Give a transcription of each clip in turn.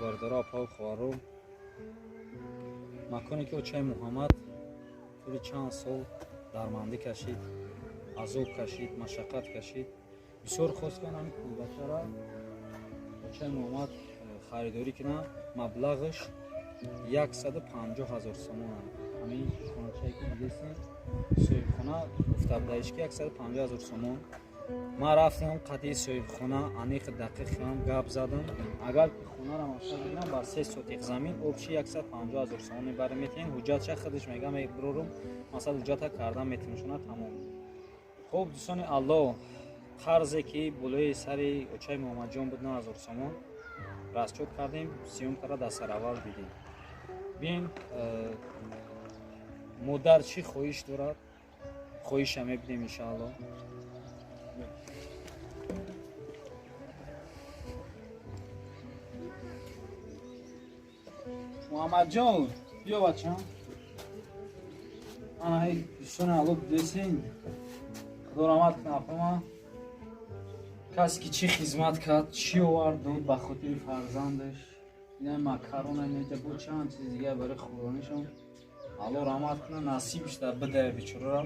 Бардора, апа хоҳаро, маконе ки очаи Муҳаммад тӯли чанд сол дармандӣ кашид, азоб кашид, машаққат кашид, бисёр хост ки ҳамин кулбачара очаи Муҳаммад харидорӣ кунад. Маблағаш 150 000 сомон. Ҳамин хоначае ки дидесем, соҳибхона гуфта будаиш ки 150 000 сомон. Ман рафтам қатъи соҳибхона, аниқ дақиқам гап задам. Агар ки хонаро мақсад бигирам, бар 3 сотих замин общий 150 000 сомон мебарем, метиҳем. Ҳуҷҷатша худаш мега, мебурорум, масалан, ҳуҷҷата кардан метимшона, тамом. Хуб, дӯстони Аллоҳ, қарзе ки болои сари очаи Муҳаммадҷон буд, 9000 сомон, расчёт кардем, съёмка ра дар сараввал дидем. Бин, модар чӣ хоҳиш дорад, хоҳиша мебинем, иншааллоҳ. Муҳаммадҷон, биё, бачам. Ана, дӯстони Алло, дидесин, Худо раҳмат кунад апама. Касе ки чӣ хизмат кард, чӣ овард, дод ба хотири фарзандаш. Ина макарона, инаҷа бо чанд чиз дигар барои хӯронишон. Алло раҳмат кунад, насибш да бидая бечораро.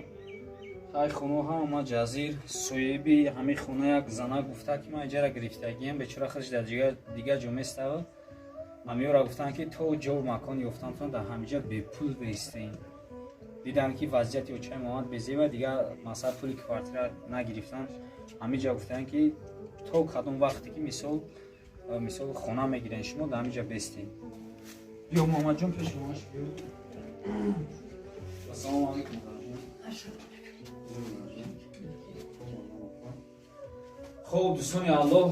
Хай, хоно ҳама ҷазир. Соҳиби ҳамин хона як зана гуфта ки ман иҷара гирифтагиям, бечора худаш дар дигар ҷо местава. Ҳамиёра гуфтанд ки то ҷо макон ёфтантон дар ҳамиҷа бепул беистем. Диданд ки вазъияти очаи Муҳаммад безеба, дигар масалан пули квартира нагирифтанд. Ҳамиҷа гуфтанд ки то кадом вақте ки мисол хона мегирен, шумо дар ҳамиҷа бестем. Биё, Муҳаммадҷон, пеши маш биё. Ассалому алайкум. Хуб, дӯстони Аллоҳ,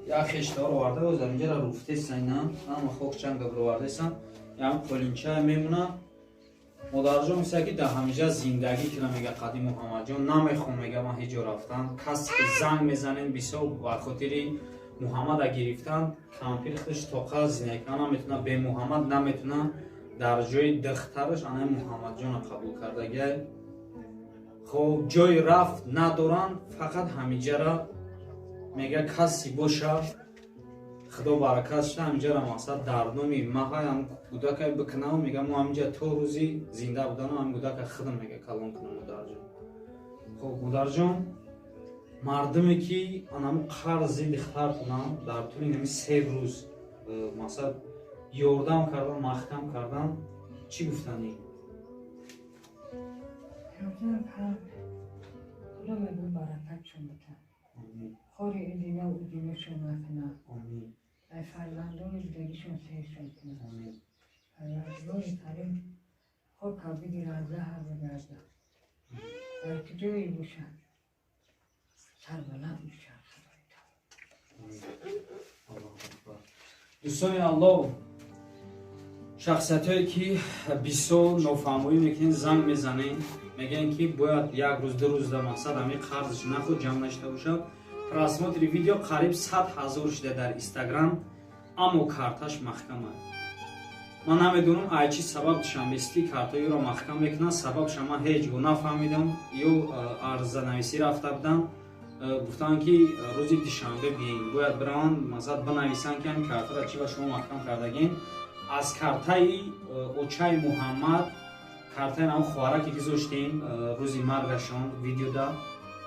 як хештаор оварда, боз дар инҷара руфтесан, ина ҳама хок чанга бировардесан, ям қолинча мемона. Модарҷон мисла ки дар ҳамиҷа зиндагӣ кина, мега қадим Муҳаммадҷон намехом, мега ман ҳеҷ ҷо рафтан. Касе ки занг мезанем, бисёр ба хотири Муҳаммада гирифтан, кампир худаш тоқа зиндагӣ кана наметуна, бе Муҳаммад наметуна. Дар ҷои духтараш анаи Муҳаммадҷона қабул кардагиай. Хоб, ҷои рафт надоранд, фақат ҳамиҷара мега, каси боша, Худо баракат шуда, ҳамиҷара мақсад дар номи маҳай ҳам гудакай бикунам. Мега, мо ҳамиҷа то рӯзи зинда буданам ҳам гудака худам, мега, калон кунам, модарҷон. Хоб, модарҷон, мардуме ки анаму қарзи духтартонам дар тӯли нами 3 рӯз мақсад ёрдам кардан, маҳкам кардан, чӣ гуфтанӣ? Ёрдам кард. Худо мегӯ баракатшон битад. Хори идина удинашон накунад. Ай фарзандони зиндагишон сершон кунад. Парвардигори карим хока бигирад, заҳр бигардад. Дар куҷое бошад, сарбаланд бошад, Худои таоло. Дӯстони Аллоҳ, шахсиятҳое ки бисёр нофаҳмоӣ мекунед, занг мезанед, мегӯянд ки бояд як рӯз, 2 рӯз дар мақсад ҳамин қарзш нахуд ҷамъ нашуда бошад. Просмотри видео қариб 100 000 шуда дар Инстаграм, аммо карташ маҳкам аст. Ман намедонам, ай чӣ сабаб душанбестӣ картҳои ӯро маҳкам мекунад. Сабабша ман ҳеҷ гоҳ нафаҳмидам. Ё арзанависӣ рафта будам, гуфтанд ки рӯзи душанбе биен, бояд бираванд, масалан, бинависанд ки ҳамин картаро чӣ ба шумо маҳкам кардагин. Аз картаи очаи Муҳаммад, картаи намо хоҳараке гузоштем рӯзи маргашон видеода,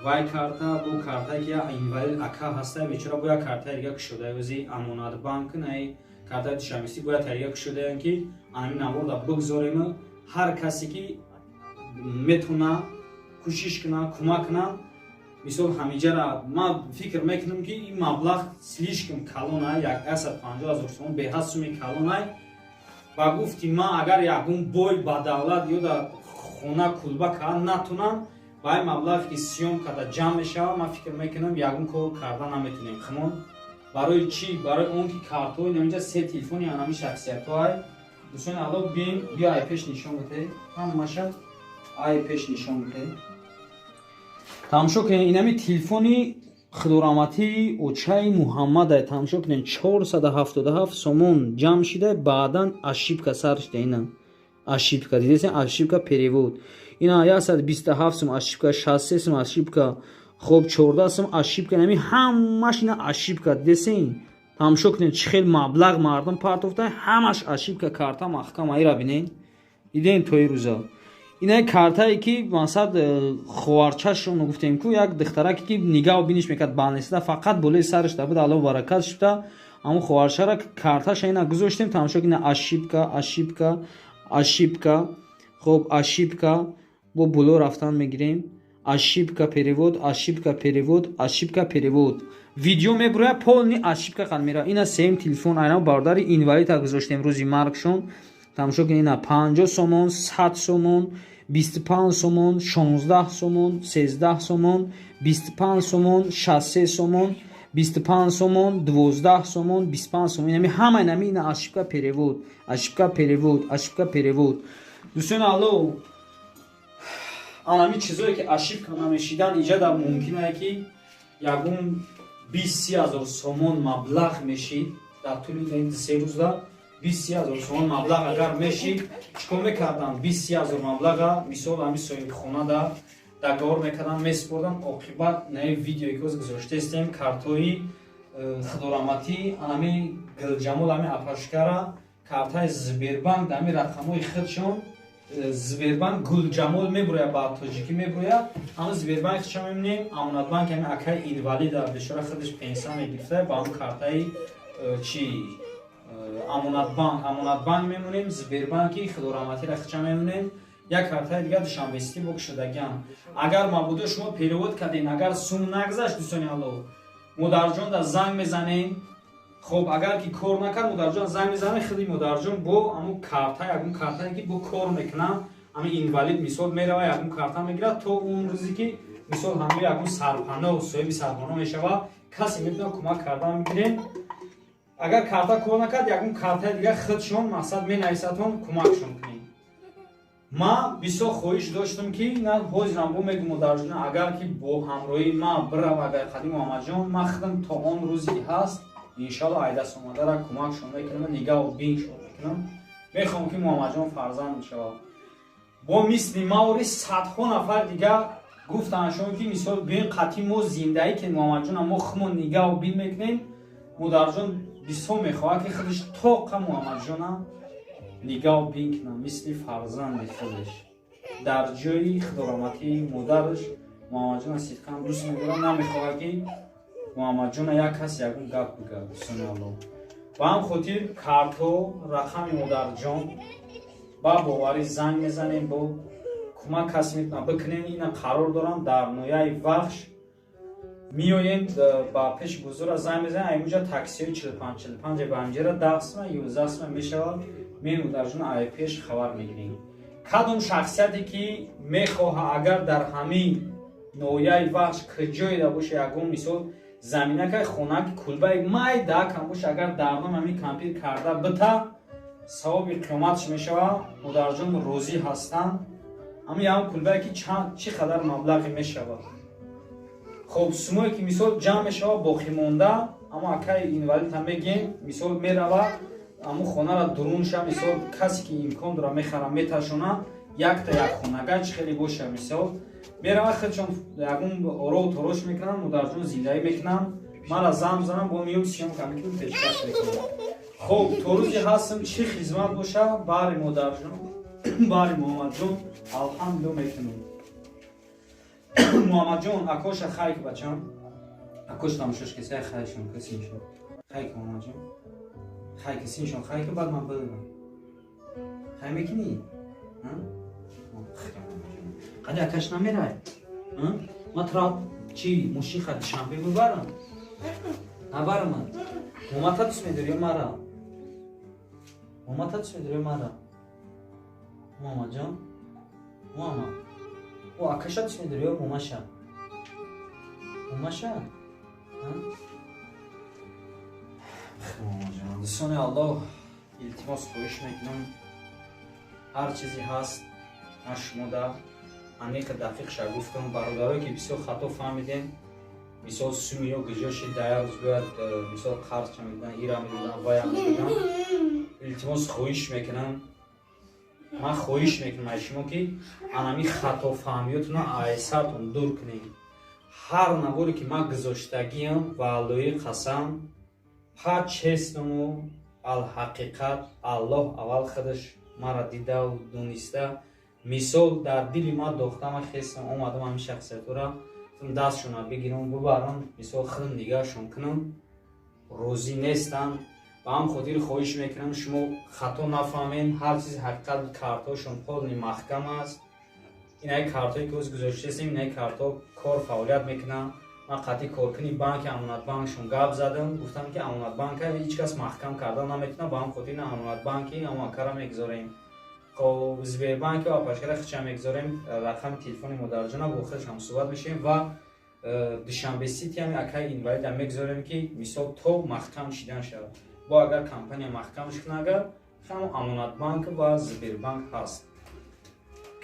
вай карта бо картае ки инвалид ака ҳаста, бечора, бо як картаи дига кушода, ози Амонатбанк най картаи душанбестӣ бояд тарига кушодаям ки анами наворда бигзорем. Ҳар касе ки метавона кӯшиш куна, кӯмак куна. Мисол, ҳамиҷара ман фикр мекунам ки ин маблағ слишком калонай, 150 000 сомон беҳад суми калонай. Ба гуфти ман, агар ягон бой ба давлат ё дар хона кулба кардан натунам, ба ин маблағе ки съёмка да ҷамъ мешавад, ман фикр мекунам, ягон кор карда наметунем химон. Барои чӣ? Барои он ки картҳои наминҷа, се телефони анами шахсиятҳоай. Дӯстони алло, бин, биё, ай пеш нишон бите, ҳамаша ай пеш нишон бите, тамошо кунед. Инами телефони худораҳматии очаи Муҳаммадай, тамошо кунед, 477 сомон ҷамъ шида, баъдан ошибка сар шида. Ина ошибка дидесен, ошибка перевод. Ина 127 сум ошибка, 63 сум ошибка, хоб, 14 сум ошибка. Инами ҳамаш ина ошибка, дидесен? Тамошо кунед, чӣ хел маблағ мардум партофта, ҳамаш ошибка. Карта маҳкам, аира бинед, диден? То рӯза ина картае ки масалан ховарчашоно гуфтем ку, як духтараке ки нигаҳу биниш мекард, балнисида фақат болои сараш да буд, алло баракат шуда, ҳамун ховарчара карташа ина гузоштем. Тамошо ина ошибка, ошибка, ошибка, хоб, ошибка, бо боло рафтан мегирем, ошибка перевод, ошибка перевод, ошибка перевод. Видео мебурояд, полный ошибка қад мера. Ина сеюм телефон, айна бародари инвалида гузоштем рӯзи маргшон. Тамошо кунед, ина 50 сомон, 100 сомон, 25 сомон, 16 сомон, 13 сомон, 25 сомон, 63 сомон, 25 сомон, 12 сомон, 25 сомон. Инами ҳама инами ина ошибка перевод, ошибка перевод, ошибка перевод. Дӯстони алло, анами чизое ки ошибка намешидан, иҷада мумкинае ки ягон 20-30 ҳазор сомон маблағ мешид дар тӯли 3 рӯзда. 20-30 ҳазор сомон маблағ агар мешид, чикор мекардан? 20-30 ҳазор маблаға, мисол, ҳами соҳибхонада договор мекардан, месупордан. Оқибат наи видеое ки ҳоз гузоштаистем, картҳои худораҳматӣ анами Гилҷамол, ҳами апашкара картаи Сбербанк, ҳами рақамҳои худшон Сбербанк Гулҷамол мебурояд, ба тоҷикӣ мебурояд. Ҳама Сбербанк худша мебинем, Амонатбанк ҳами акаи инвалида, бечора, худаш пенсия мегирифта, ба ҳам картаи чи Амонатбанк мемонем, Сбербанки худораҳматиро худша мемонем, як картаи дигар Душанбесити бо кушодагиам. Агар мабодо шумо перевод кардем, агар сум нагзашт, дӯстони алло, модарҷон да занг мезанем. Хоб, агар ки кор накард, модарҷон занг мезанем, худи модарҷон бо ҳамун карта, ягон картае ки бо кор мекунам, ҳамин инвалид, мисол, мерава, ягон карта мегирад, то он рӯзе ки, мисол, ҳамин ягон сарпаноҳ, соҳиби сарпаноҳ мешавад, касе метавонад кӯмак кардан мегирем. Агар карта кор накард, ягон картаи дигар худшон мақсад менависатон, кӯмакшон кунем. Ман бисёр хоҳиш доштам ки на ҳозирам бо мегум, модарҷона, агар ки бо ҳамроҳии ман бирав, агар қадим Муҳаммадҷон, ман худам то он рӯзе ки ҳаст, иншалло, айдаст омадара кӯмакшон мекунам, нигаҳу биншон мекунам. Мехоҳам ки Муҳаммадҷон фарзанд шавад. Бо мисли маври садҳо нафар дигар гуфтаншон ки, мисол, биён қатъи мо зиндаӣ ки Муҳаммадҷона мо худмон нигаҳу бин мекунем. Модарҷон бисёр мехоҳад ки худаш тоқа Муҳаммадҷона нигаҳу бин кунам, мисли фарзанди худаш. Дар ҷои худораҳматии модараш Муҳаммадҷона сидқан дӯст медорам, намехоҳад ки Муҳаммадҷона як кас ягон гап бигӯяд. Дӯстони алло, ба ҳам хотир картҳо, рақами модарҷон, ба боварӣ занг мезанем, бо кӯмак касе метавонад бикунем. Ина қарор дорам дар ноҳияи Вахш, меоем ба пеши бузурга, занг мезанем, аймуҷа таксиҳои 45 45 ба ҳамҷера 10 сума, 11 сума мешавад. Меем, модарҷона ай пеш хабар мегирем. Кадом шахсияте ки мехоҳа, агар дар ҳамин ноҳияи Вахш куҷоеда боша, ягон, мисол, заминакай, хонаки, кулбаи майда кам боша, агар дар ном ҳамин кампир карда бита, савоби қиёматш мешавад, модарҷон розӣ ҳастанд. Ҳамин ягон кулбае ки чӣ қадар маблағе мешавад, хоб, сумое ки, мисол, ҷамъ мешавад, боқӣ монда, аммо акаи инвалидам мегем, мисол, мерава, аммо хонара дурунша, мисол, касе ки имкон дора, мехара, меташона, якта як хонага чӣ хеле боша, мисол, мерава, худшон ягон оров торош мекунанд, модарҷон зиндаӣ мекунанд. Мара занг бизанам, бо миём, съёмка мекунем, пешкаш мекунам. Хоб, то рӯзе ҳастам, чӣ хизмат боша, баҳри модарҷон, баҳри Муҳаммадҷон, алҳамдулилло, мекунем. Муҳаммадҷон, акоша хайк, бачам, акош тамошош кесай, хайшон касиншон хайк, Муҳаммадҷон, хайк, синшон хайк, баъд ман бидам. Хай мекунӣ? Қади акаш намерай? Ма тура чӣ мошин хади Душанбе бибарам, набарам? Муҳаммадта дӯст медорӣ ё мара? Момата дӯст медорӣ мара? Муҳаммадҷон, Муҳаммад, о акаша дӯст медорӣ ё момаша? Момаша? Муҳаммадҷон, дӯстони Аллоҳ, илтимос хоҳиш мекунам, ҳар чизе ҳаст ман шумо да аниқ дақиқша гуфтам. Бародарое ки бисёр хато фаҳмидем, мисол суми ё гиҷоши да як рӯз бояд мисол қарзча медидан, ира медидан, вая медидан, илтимос хоҳиш мекунам, ман хоҳиш мекунам аз шумо ки анами хатофаҳмиётона айсартон дур кунед. Ҳар наворе ки ман гузоштагиам, ва Аллоҳи қасам, по-честному, алҳақиқат, Аллоҳ аввал худаш мара дидаву дониста, мисол дар дили ман дохта, ман хестам омадам ҳамин шахсиятҳоро дастшона бигирам, бубарам, мисол худам нигаҳшон кунам, розӣ нестанд. Ба ҳам хотир хоҳиш мекунам, шумо хато нафаҳмед, ҳар чизи ҳақиқат. Картҳошон полный маҳкам аст. Инаи картҳое ки ҳоз гузоштаистем, инаи картҳо кор фаъолият мекунанд. Ман қатъи коркуни банки Амонатбанкшон гап задам, гуфтам ки Амонатбанка ҳеҷ кас маҳкам карда наметавонад, ба ҳам хотир на Амонатбанки амакара мегузорем, хоб Сбербанки апашкара хича мегузорем, рақами телефони модарҷона бо худаш ҳамсӯҳбат мешавем ва Душанбе Сити ҳами акаи инвалида мегузорем, ки мисол то маҳкам шидан шавад. Бо агар компания маҳкамш кунад, агар ҳам Амонатбанк ва Сбербанк ҳаст.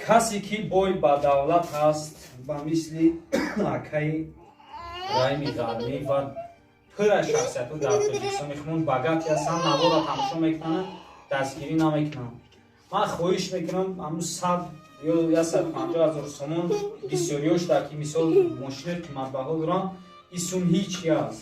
Касе ки бой ба давлат ҳаст, ба мисли акаи Раими Ғармӣ ва пура шахсиятҳо дар Тоҷикистони хумон богатый ҳастанд, навора тамошо мекунанд, дастгирӣ намекунанд. Ман хоҳиш мекунам, ҳамун 100 ё 150 000 сомон бисёриёш дар ки мисол мошинои қиматбаҳо доранд, ин сум ҳеҷ чи аст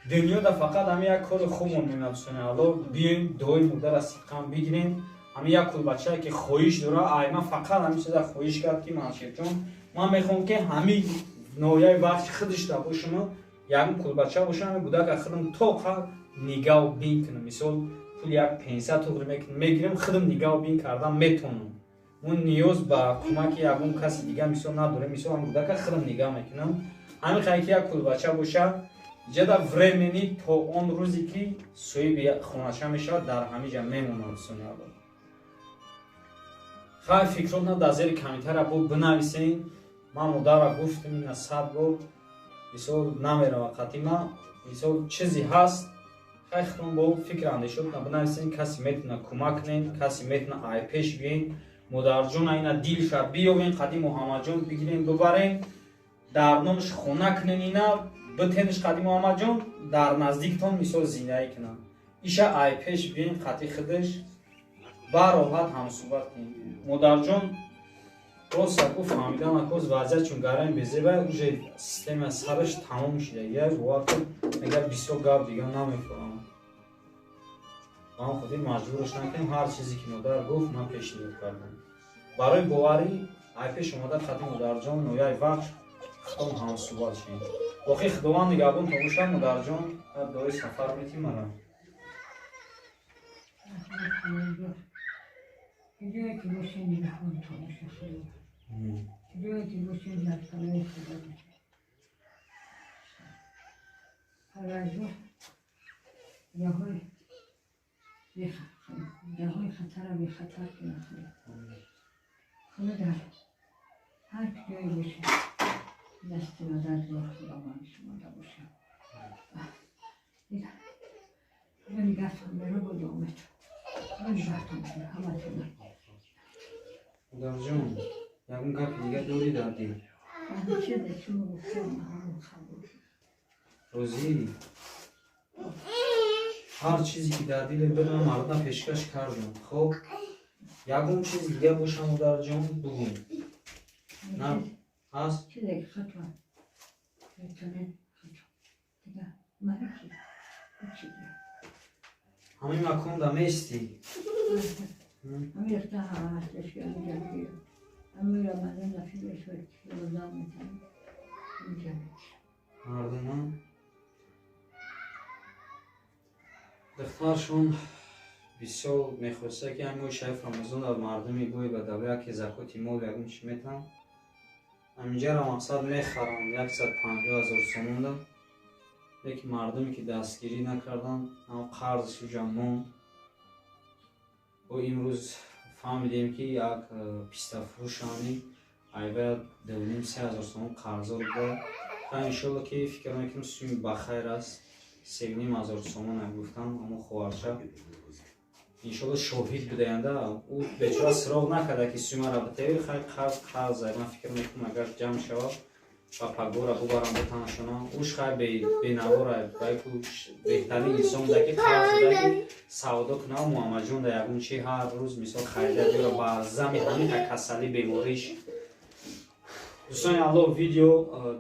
дунёда, фақат ҳамин як кори хубмон мемонад. Дӯстони Алло, биёем, дуои модара сидқан бигирем. Ҳамин як кулбачае ки хоҳиш дора, ай ман фақат ҳамин чиза хоҳиш кард, ки Маншерҷон, ман мехоҳам ки ҳамин ноҳияи Вахш худашда бошам, ягон кулбача бошам, ҳамин кӯдака худам тоқа нигаҳу бин кунам. Мисол пули як пенсия туғри мегирем, худам нигаҳу бин кардан метавонам, мо ниёз ба кӯмаки ягон каси дига мисол надорем, мисол ҳамин кӯдака худам нигаҳ мекунам. Ҳамин хае ки як кулбача боша иҷада временный, то он рӯзе ки соҳиби хонача мешавад, дар ҳамин ҷа мемонад. Дӯстони Алло, хай, фикротна дар зери комментария бо бинависен. Ман модарра гуфтам, ина 100 бор, мисол намерава қатима, мисол чизе ҳаст, хай худтон бо фикр андешотна бинависен. Касе метавона кӯмак кунен, касе метавона ай пеш биен, модарҷона ина дилша биёвен, қади Муҳаммадҷон бигирен, бибарен, дар номаш хона кунен, ина битенш қади Муҳаммадҷон дар наздиктон мисол зиндагӣ кунанд. Иша ай пеш биен, қати худаш бароҳат ҳамсӯҳбат кунед. Модарҷон роста гуфт, фаҳмида накоз, вазъият чун гарами безеба, уже система сараш тамом шуда, я бовар кун, мега бисёр гап дига намефаҳмам. Ба ҳам хотир маҷбураш накунем. Ҳар чизе ки модар гуфт, ман пешниҳод кардам. Барои боварӣ ай пеш омада, қати модарҷон нояи Вахш худтон ҳамсӯҳбат шавем. Боқӣ Худованд нигаҳбонтон бошад. Модарҷон, дуои сафар метӣ мара. Ҷое ки бошем, нигаҳбонтон боша Худо. Ҷое ки бошем, дар паноҳи Худо бошем. Парвардигор роҳҳои хатарро бехатар кунад Худо. Худо дар ҳар ҷое бошем, дасти мададгор Худованд шумода бошад. Худо нигаҳтон беро бо дуометон. Худо нигаҳтон беро ҳаматона. Модарҷон, ягон гапи дига дорӣ дар дил? Чизе шумо гуфтем, ҳамон қабул. Розӣ? Ҳар чизе ки дар диле буд, ман мардума пешкаш кардам. Хоб, ягон чизи дига боша, модарҷон, бугӯ. На ҳаст? Чизе ки хато метонед, хато. Дига ман ҳеҷ чизе. Ҳамин маконда меистӣ? Ҳамин рехта ҳама ҳасташ ки ҳаминҷа мегирам. Ҳаминро мардум нафи мешавад, ки ёрдам метавонад. Ҳаминҷа мекушам. Мардума духтаршон бисёр мехоста, ки ҳамин моҳи шариф Рамазон дар мардуми бой ба давра ки закоти мол ягон чӣ метавон, ҳаминҷаро мақсад мехарам 150 000 сомонда, лекин мардуме ки дастгирӣ накарданд, ҳам қарзш уҷа монд. Бо имрӯз фаҳмидем, ки як пистафурӯшани айва 2,5-3 ҳазор сомон қарздор буда. Ха, иншолло, ки фикр мекунам, суми бахайр аст. 3,5 ҳазор сомон гуфтам, аммо хоҳарча иншолло шоҳид будаянда. Ӯ бечора сироғ накарда, ки сумара битеви. Хай, қарз қарз. Ман фикр мекунам, агар ҷамъ шавад, ба пагора бубарам бутанашона. Уш хай бенавора, байку беҳтарин инсон буда, ки қарз буда, ки савдо кунав. Муҳаммадҷон да ягон чи ҳар рӯз мисол харида биёра ба зами ҳамин касалӣ, бемориш. Дӯстони аллоҳ, видео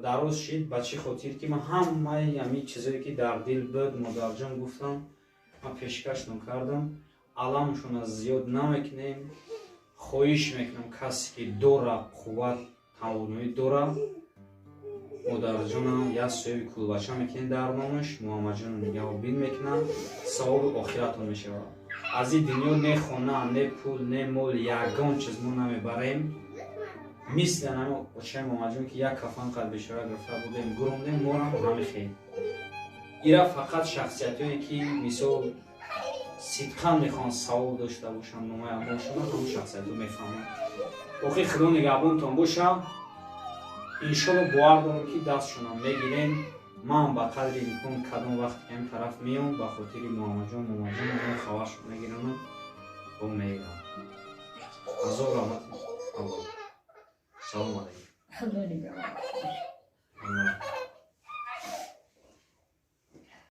дароз шид. Ба чӣ хотир ки ман ҳамаи ҳамин чизое, ки дар дил буд, модарҷон гуфтам, ман пешкашон кардам. Аламшона зиёд намекунем. Хоҳиш мекунам, касе ки дора, қувват, тавоноӣ дора, модарҷона як соҳиби кулбача мекунем дар номаш, Муҳаммадҷоно нигаҳбин мекунам, савоби охиратон мешавад. Аз ин дунё не хона, не пул, не мол, ягон чиз мо намебарем. Мисли ҳами очаи Муҳаммадҷон, ки як кафан қад бечора гирифта будем, гурондем, морам ҳами хел. Ира фақат шахсиятҳое, ки мисол сидқан мехоҳанд савоб дошта бошанд, номаи амолшона, ҳамон шахсиятҳо мефаҳманд. Боқӣ Худо нигаҳбонтон боша. Иншолло, бовар дорам, ки дастшонам мегирем. Ман ба қадри имкон кадом вақте ки ҳамин тараф меём, ба хотири Муҳаммадҷон, Муҳаммадҷон хабаршон мегиранам, бо мегирам. Ҳазор раҳмати Аллоҳ. Салом алайкум. Худо нигаҳбон.